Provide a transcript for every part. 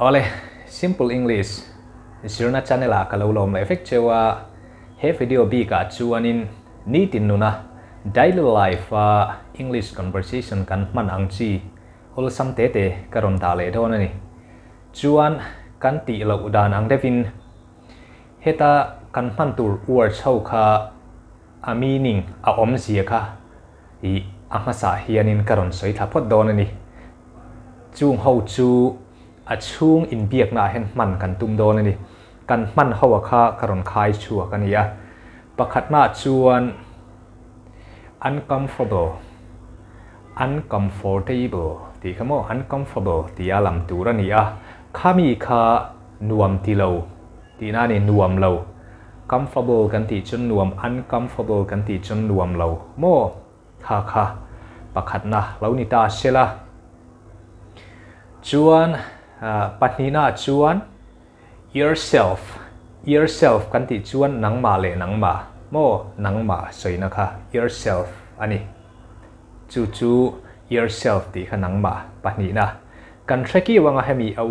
Awle, Simple English zirna channel ah ka lo lawm leh vek cheu a, he video bik ah chuanin nitin nuna daily life a English conversation kan hman ang chi awlsam te te ka rawn dah leh dawn a ni. Chuan kan tih loh dan ang deuhin heta kan hman tur words ho kha a meaning a awmzia kha i a hmasa hianin ka rawn sawi thla phawt dawn a ni. Chung ho chu a chhung inbiaknaah hian hman kan tum dawn a ni. Kan hman ho a kha ka rawn khai chhuak a ni a. Pakhatnaah chuan uncomfortable, uncomfortable tih kha maw, uncomfortable tia lam tur a ni a. Khami kha nuam ti lo tihna a ni, nuam lo. Comfortable kan tih chuan nuam, uncomfortable kan tih chuan nuam lo maw? Kha kha pakhatna lo ni ta se la. Chuan pahnihna chuan yourself, yourself kan tih chuan nangmah leh nangmah maw? Nangmah sawina kha yourself a ni. Chu chu yourself tih kha nangmah pahnihna. Kan hre kiau anga hemi a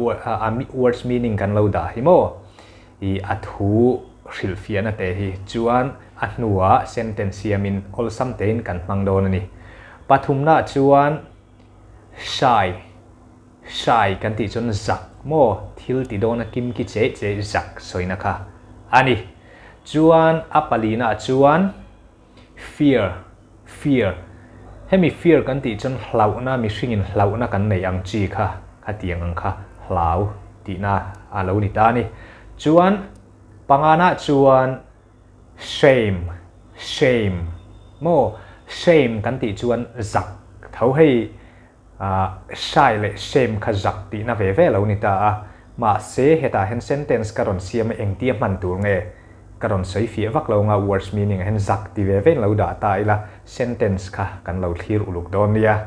words meaning kan lo dah hi maw? I a thu hrilhfiahna te hi chuan a hnuah sentence siamin awlsam tein kan hmang dawn a ni. Pathumnaah chuan shy, shy kan tih chuan zak maw thil ti dawna kim ki che che zak sawina kha a ni. Chuan a palinaah chuan fear, fear, hemi fear kan tih chuan hlauhna, mihringin hlauhna kan neih ang chi kha, khatiang ang kha hlau tihna a lo ni ta a ni. Chuan panganah chuan shame, shame maw, shame kan tih chuan zak tho hei shy leh shame kha zak tihna ve ve lo ni ta a, mahse hetah hian sentence ka rawn siam a engtia hman tur nge ka rawn sawi fiah vak lo nga words meaning ah hian zak ti ve ve in lo dah ta ila sentence kha kan lo thlir uluk dawn nia.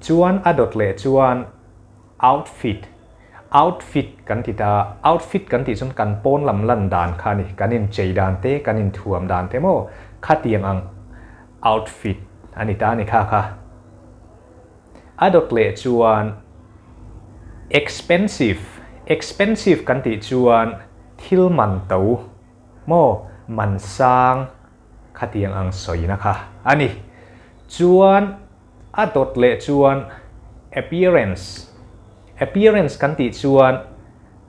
Chuan a dawt leh chuan outfit, outfit kan ti ta, outfit kan tih chuan kan pawn lam lan dan kha a ni, kan inchei dan te kan inthuam dan te maw khatiang ang outfit a ni ta a ni kha kha. A dawt leh chuan expensive, expensive kan tih chuan thil man to maw, man sang khatiang ang sawina kha a ni. Chuan a dawt leh chuan appearance, appearance kan tih chuan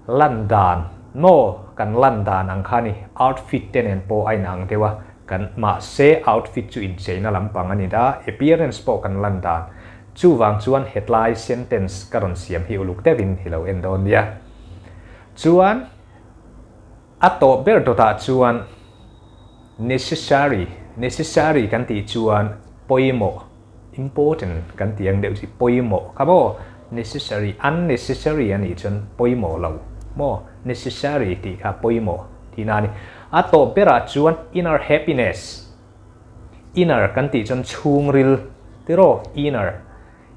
lan dan maw, kan lan dan ang kha a ni, outfit te nen pawh a inang deuh a, kan mahse outfit chu incheina lampang a ni da, appearance pawh kan lan dan. Chuvang chuan hetlai sentence ka rawn siam hi uluk deuhin hi lo en dawn nia. Chuan a tawp ber dawtah chuan necessary, necessary kan tih chuan pawimawh, important kan tih ang deuh chi pawimawh kha maw, necessary, unnecessary a nih chuan pawimawh lo maw, necessary tih kha pawimawh tihna a ni. A tawp berah chuan inner happiness, inner kan tih chuan chhungril tiraw, inner,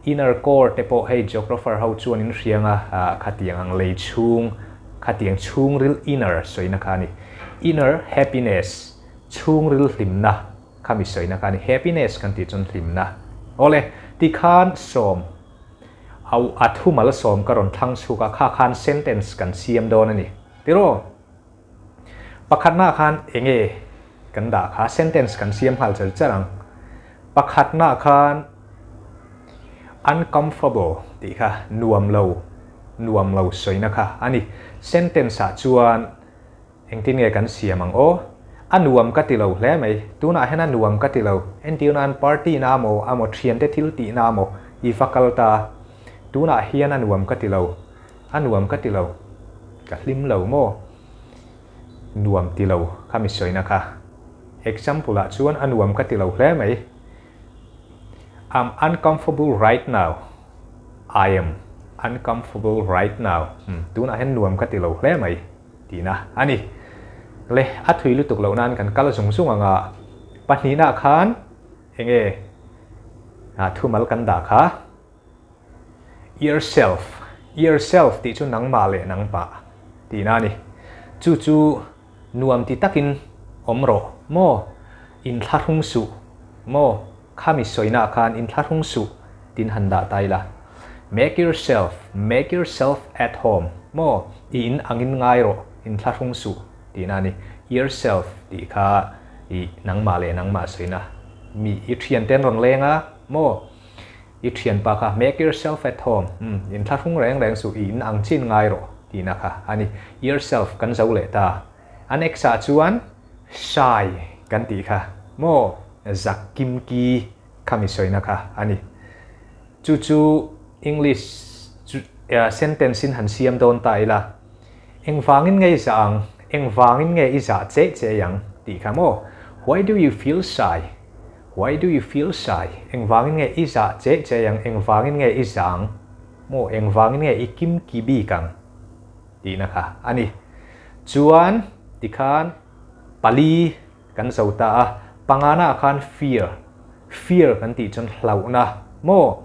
inner core te pawh hei geographer ho chuan in hriang a, khatiang ang lei chhung, khatiang chhungril inner sawina kha a ni. Inner happiness, chhungril hlimna kha mi sawina kha a ni. Happiness kan tih chuan hlimna. Awle, tikhan sawm, au a thumal sawm ka rawn thlang chhuk a, kha khan sentence kan siam dawn a ni. Tiraw? Pakhatnaah khan enge kan dah kha sentence kan siam nghal char char ang. Pakhatnaah khan uncomfortable tih kha nuam lo, nuam lo sawina kha a ni. Sentence ah chuan engtin nge kan siam ang aw? A nuam ka ti lo hle mai. Tunah hian a nuam ka ti lo. Entirna'n party na amaw, amaw thiante thil tihna amaw i va kal ta. Tunah hian a nuam ka ti lo. A nuam ka ti lo. Ka hlim lo maw? Nuam ti lo kha mi sawina kha. Example ah chuan a nuam ka ti lo hle mai. I'm uncomfortable right now. I am uncomfortable right now. Umm, tunah hian nuam ka ti lo hle mai tihna a ni. Le, a thui lutuk loh nan kan kal zung zung ang a, pahnihna khan enge thumal kan dah kha? Yourself, Yourself tih chu nangmah leh nangmah tihna a ni. Chu chu nuam ti takin awm rawh maw? Inthlahrung suh maw? Khami sawinaah khan inthlahrung suh tin han dah ta ila. Make yourself, make yourself at home maw? I in angin ngai rawh, inthlahrung suh tihna a ni. Yourself tih kha i nangmah leh nangmah sawina mi i thiante an rawn leng a maw? I thianpa kha make yourself at home, umm inthlahrung reng reng suh, i in ang chin ngai rawh tihna kha a ni. Yourself kan zo leh ta. A next ah chuan shy kan tih kha maw? Zak kim ki kha mi sawina kha a ni. Chu chu English chu sentence in han siam dawn ta ila, Engvangin nge i zah ang? Engvangin nge i zah che che ang? tih kha maw? Why do you feel shy? Why do you feel shy? Engvangin nge i zah che che ang? Engvangin nge i zah ang? Maw, engvangin nge i kim ki bik ang? Tihna kha a ni. Chuan tikhan pali Kan zo ta a, pangana ah khan fear, fear kan tih chuan hlauhna maw,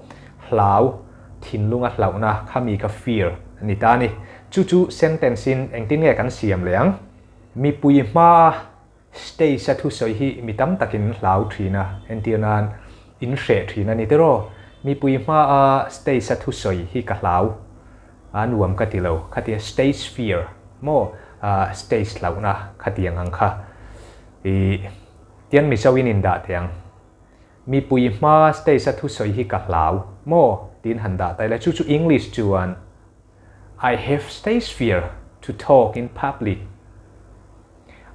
hlau, thinlunga hlauhna kha mi kha fear a ni ta a ni. Chu chu sentence in engtin nge kan siam leh ang? Mipui hmaa stage a thusawi hi mi tam takin hlau thin a, entir nan in hreh thin a ni tiraw? Mipui hmaa stage a thusawi hi ka hlau a, nuam ka ti lo, khatia stage fear maw stage hlauhna khatiang ang kha i tian Mizo in indah teh ang. Mipui hma stage a thusawi hi ka hlau maw tiin han dah ta ila chu chu English chuan I have stage fear to talk in public,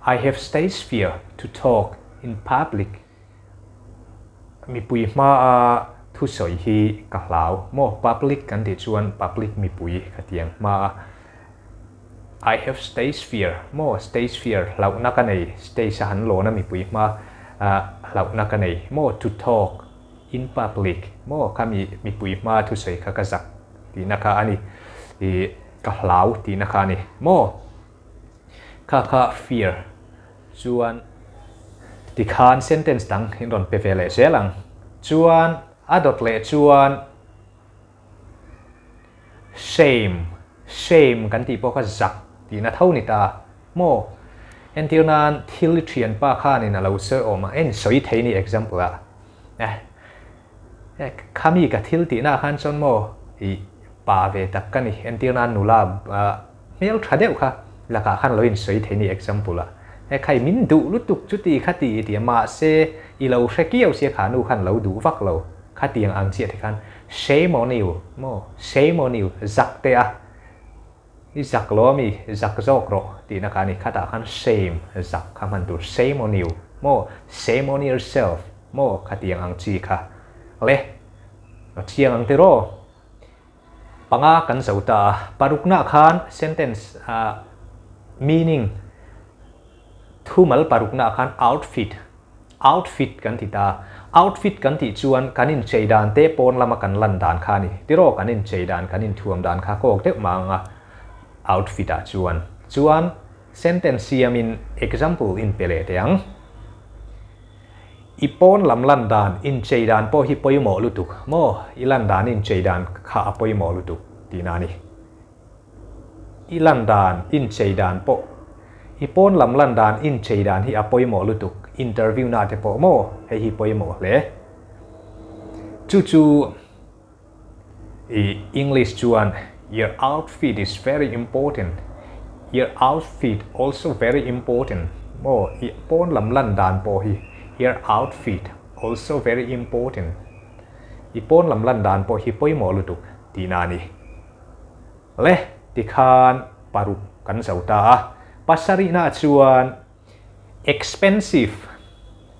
I have stage fear to talk in public. Mipui hmaa thusawi hi ka hlau maw? Public kan tih chuan public mipui ka ti ang hmaa. I have stage fear maw? Stage fear hlauhna ka nei, stage a han lawn a mipui hma hlauhna ka nei maw? To talk in public maw? Kha mi mipui hmaa thusawi kha ka zak tihna kha a ni. Ih ka hlau tihna kha a ni maw? Kha kha fear chuan tikhan sentence dang in rawn pe ve leh zel ang. Chuan a dawt leh chuan shame, shame kan tih pawh kha zak tihna tho ni ta maw? Entir nan thil i thianpa khanin a lo sawi awm a, en sawi thei ni example ah. Eh, khami ka thil tihna ah khan chuan maw i pa ve tak ka ni. Entir nan nula Hmel tha deuh kha lakah khan lo insawi thei ni example ah he khai min duh lutuk chuti kha ti i ti a mahse i lo hre kiau sia kha nu khan lo duh vak lo kha tiang ang chiah te khan shame on you maw shame on you zak teh a i zak lo ami zak zawk rawh tihna kha ani khatah khan shame zak kha hman tur shame on you maw shame on yourself maw kha tiang ang chi kha le a chiang ang tiraw. Panga kan zo ta a, paruknaah khan sentence ah meaning thumal paruknaah khan outfit, outfit kan ti ta a, outfit kan tih chuan kan inchei dan te pawn lama kan lan dan kha a ni, tiraw kan inchei dan kan inthuam dan kha kawk deuh mah ang a outfit ah chuan, chuan sentence siamin example in pe leh teh ang. I pawn lam lan dan inchei dan pawh hi pawimawh lutuk maw? I lan dan inchei dan kha a pawimawh lutuk tihna a ni. I lan dan inchei dan pawh I pawn lam lan dan inchei dan hi a pawimawh lutuk interview na te pawh maw hei hi pawimawh hle. Chu chu I English chuan Your outfit is very important, Your outfit also very important maw i pawn lam lan dan pawh hi Your outfit also very important i pawn lam lan dan pawh hi pawimawh lutuk tihna a ni. Le tikhan paruk kan zo ta a, pasarihna chuan Expensive,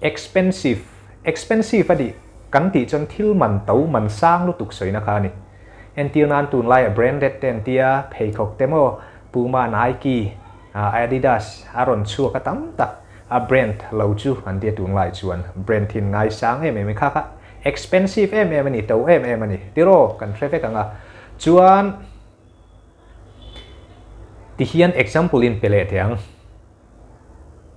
expensive, expensive a tih kan tih chuan thil man to man sang lutuk sawina kha a ni. Entir nan tunlaiah branded te an tia, pheikhawk te maw, Puma, Nike, Adidas a rawn chhuak a tam tak a brand lo chu an tia tunlai chuan brand thin ngai sang em em i kha kha expensive em em a ni, to em em a ni tiraw kan hre vek ang a. Chuan tihian example in pe leh teh ang.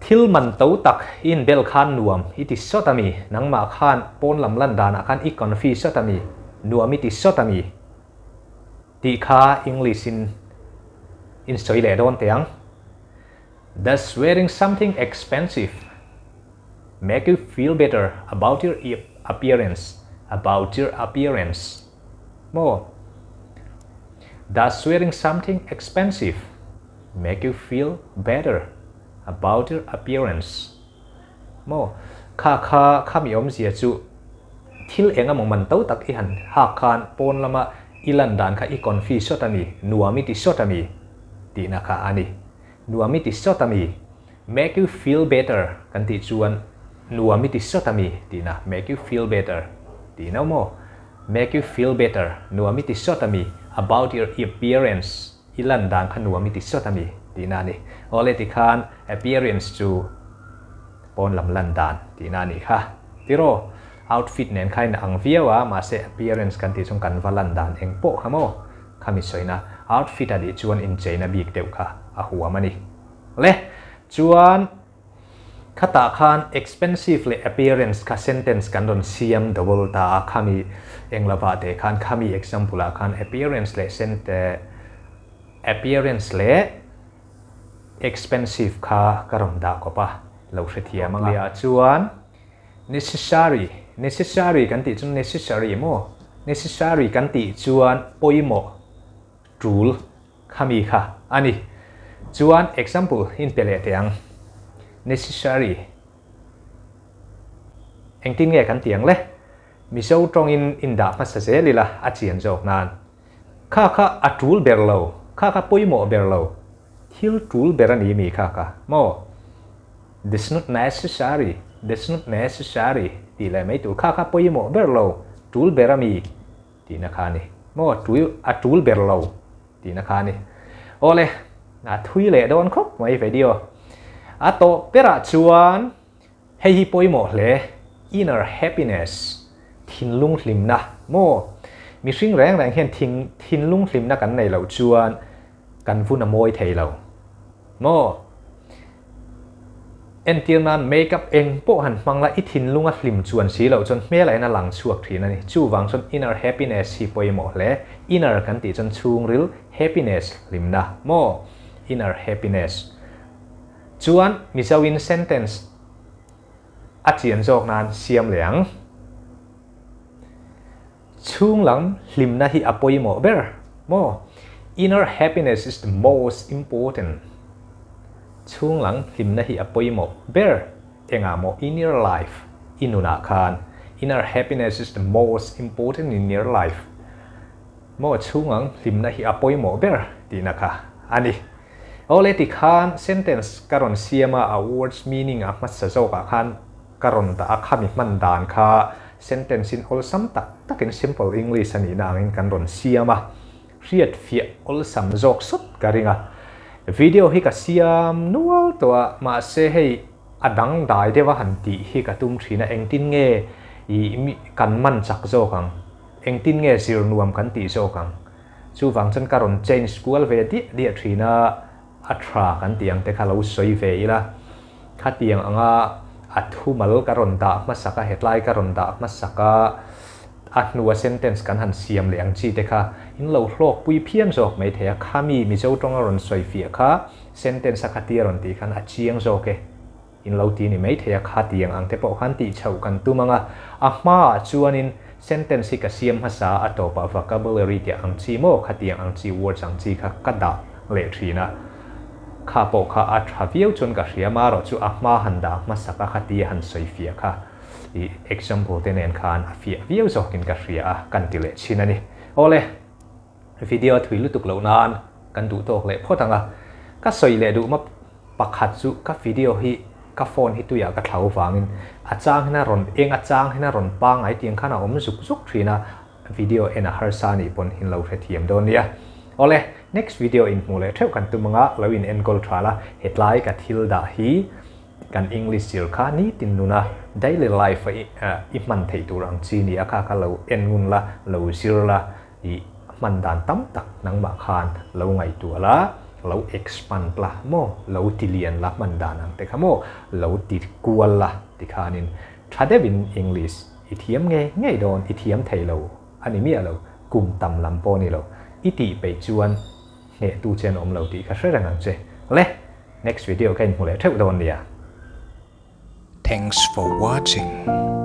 Thil man to tak i inbel khan nuam i ti sawt a mi? Nangmah khan pawn lam lan danah khan i confi sawt a mi? Nuam i ti sawt a mi? Tih kha English in in sawi leh dawn teh ang. Does wearing something expensive make you feel better about your appearance? About your appearance? Maw? Does wearing something expensive make you feel better about your appearance? Maw? Kha kha khami awmzia chu thil eng emaw man to tak i han hak khan pawn lama i lan dan kha i confi sawt a mi, nuam i ti sawt a mi tihna kha a ni. Nuam i ti sawt a mi? Make you feel better kan tih chuan nuam i ti sawt a mi tihna, make you feel better tihna maw? Make you feel better, nuam i ti sawt a mi, about your appearance, i lan dan kha nuam i ti sawt a mi tihna a ni. Awle tikhan appearance chu pawn lam lan dan tihna a nih kha. Tiraw? Outfit nen kha in ang viau a, mahse appearance kan tih chuan kan va lan dan eng pawh kha maw? Khami sawina outfit a nih chuan incheina bik deuh kha a huam a ni. Le, chuan khatah khan expensive leh appearance kha sentence kan rawn siam double ta a, khami englovah te khan khami example ah khan appearance leh sente appearance leh expensive kha ka rawn dah kawp a, lo hrethiam ang a. Chuan necessary, necessary kan tih chuan necessary maw? Necessary kan tih chuan pawimawh tul Khami kha a ni. Chuan example in pe leh teh ang. Necessary. Engtin nge kan ti ang le? Mizo tawngin in dah hmasa zel ila a chian zawk nan. Kha kha a tul ber lo, kha kha pawimawh ber lo. Thil tul ber a ni mi kha kha maw? This not necessary, this not necessary tih leh mai tur. Kha kha pawimawh ber lo, tul ber a mi. Tihna kha a ni. Maw tui a tul ber lo tihna kha a ni. Awle, a thui leh dawn khawp mai video. A tawh berah chuan hei hi pawimawh hle, inner happiness, thinlung hlimna. Maw mihring reng reng hian thinlung hlimna kan nei loh chuan kan vun a mawi thei lo. Maw? Entir nan make up eng pawh han hmang la, i thinlung a hlim chuan si loh chuan hmel ah hian a lang chhuak thin a ni. Chuvang chuan inner happiness hi pawimawh hle. Inner kan tih chuan chhungril happiness hlimna. Maw? Inner happiness. Chuan Mizoin sentence a chian zawk nan siam leh ang. Chhung lam hlimna hi a pawimawh ber maw? Inner happiness is the most important. Chhung lam hlimna hi a pawimawh ber engah maw in your life, i nunah khan. Inner happiness is the most important in your life. Maw chhung ang hlimna hi a pawimawh ber tihna kha a ni. Awle tikhan sentence ka rawn siam a, a words meaning a hmasa zawkah khan Ka rawn dah a, khami hman dan kha sentence in awlsam tak takin simple English a nihna angin kan rawn siam a, hriat fiah awlsam zawk sawt ka ring a. Video hi ka siam nual tawh a, mahse hei a dangdai deuh a han tih hi ka tum thin a, engtin nge ih mi kan man chak zawk ang, engtin nge zir nuam kan tih zawk ang. Chuvang chuan ka rawn change kual ve diah diah thin a, a tha kan tih ang te kha lo sawi ve ila, Khatiang anga a thumal ka rawn dah hmasak a, hetlai ka rawn dah hmasak a, a hnua sentence kan han siam leh ang chi te kha in lo hlawkpui phian zawk mai thei a, khami Mizo tawnga rawn sawi fiah kha sentence a khatia rawn tih khan a chiang zawk e in lo ti ni mai thei a, khatiang ang te pawh khan tih chhoh kan tum ang a, a hmaah chuanin sentence hi ka siam hmasa a, a tawpah vocabulary tih ang chi maw khatiang ang chi words ang chi kha ka dah leh thin a. Kha pawh kha a tha viau chuan ka hria marawh chu a hma han dah hmasak a kha tia han sawi fiah kha i example te nen khan a fiah viau zawkin ka hria a kan ti leh chin a ni. Awle, video a thui lutuk loh nan kan duh tawk leh phawt ang a, ka sawi leh duh ma pakhat chu ka video hi ka phone hi tuiah ka thlau vangin a chang hian a rawn eng a chang hian a rawn pangngai tiang khan a awm zuk zuk thin a, Video en a harsa anih pawn in lo hrethiam dawn nia. Awle, next video in hmuh leh theuh kan tum anga lo in enkawl tha la, hetlai ka thil dah hi kan English zir kha nitin nuna daily life a i hman theih tur ang chi nia kha kha lo en ngun la, lo zir la, i hman dan tam tak nangmah khan lo ngaihtuah la, lo expand la maw, lo ti lian la hman dan ang te kha maw, lo ti kual la tikhanin tha deuhin English I thiam nge ngei dawn, i thiam thei lo a ni miah lo, kum tam lam pawh ni lo, i tih peih chuan hnehtu che an awm lo tih ka hre reng ang che. Le, next video ka inhmu leh theuh dawn nia. Thanks for watching.